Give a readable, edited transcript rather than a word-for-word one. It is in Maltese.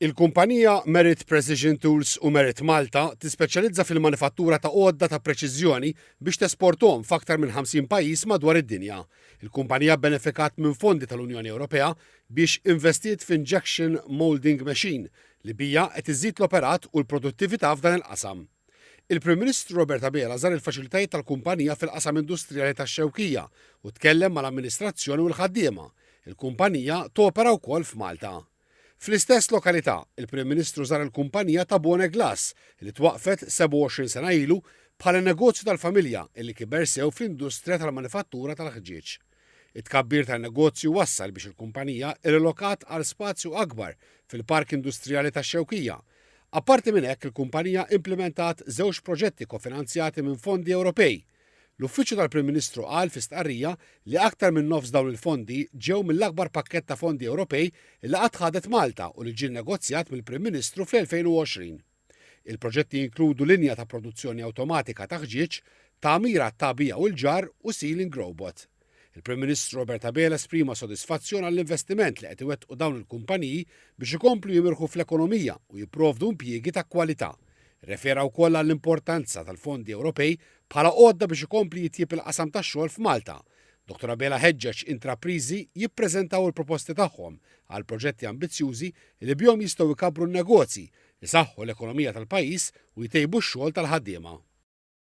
Il-kumpanija Merit Precision Tools u Merit Malta tispeċjalizza fil-manifattura ta' għodda ta' preċiżjoni biex tesporthom f'aktar minn 50 pajjiż madwar id-dinja. Il-kumpanija bbenefikat minn fondi tal-Unjoni Ewropea biex investiet f'injection moulding machine li biha qed iżżid l-operat u l-produttività f'dan il-qasam. Il-Prim Ministru Robert Abela żar il-faċilitajiet tal-kumpanija fil-qasam industrijali tax-Xewkija u tkellem mal-amministrazzjoni u l-ħaddiema. Il-kumpanija topera wkoll f'Malta. Fl-istess lokalità, il-Prim Ministru żar il-kumpanija Tabone Glass li twaqqfet 27 sena ilu bħala negozju tal-familja illi kiber sew fl-industrija tal-manifattura tal-ħġieġ. It-tkabbir tan-negozju wassal biex il-kumpanija rrilokat għal spazju akbar fil-Park Industrijali tax-Xewkija. Apparti minn hekk, il-kumpanija implimentat żewġ proġetti kofinanzjati minn fondi Ewropej. L-Uffiċċju tal-Prim Ministru qal fi stqarrija li aktar minn nofs dawn il-fondi ġew mill-akbar pakkett ta' fondi Ewropej li qatt ħadet Malta u li ġie nnegozjat mill-Prim Ministru fl-2020. Il-proġetti jinkludu linja ta' produzzjoni awtomatika ta' ħġieġ, tagħmir għat-tagħbija u l-ġarr u sealing robot. Il-Prim Ministru Robert Abela esprima sodisfazzjon għall-investiment li qed iwettqu dawn il-kumpaniji biex ikomplu jimirħu fl-ekonomija u jipprovdu impjiegi ta' kwalità. Irrefera wkoll għall-importanza tal-fondi Ewropej bħala għodda biex ikompli jitjieb il-qasam tax-xogħol f'Malta. Dottor Abela ħeġġeġ intrapriżi jippreżentaw il-proposti tagħhom għal proġetti ambizzjużi li bihom jistgħu jkabbru n-negozji, isaħħu l-ekonomija tal-pajjiż u jtejbu x-xogħol tal-ħaddiema.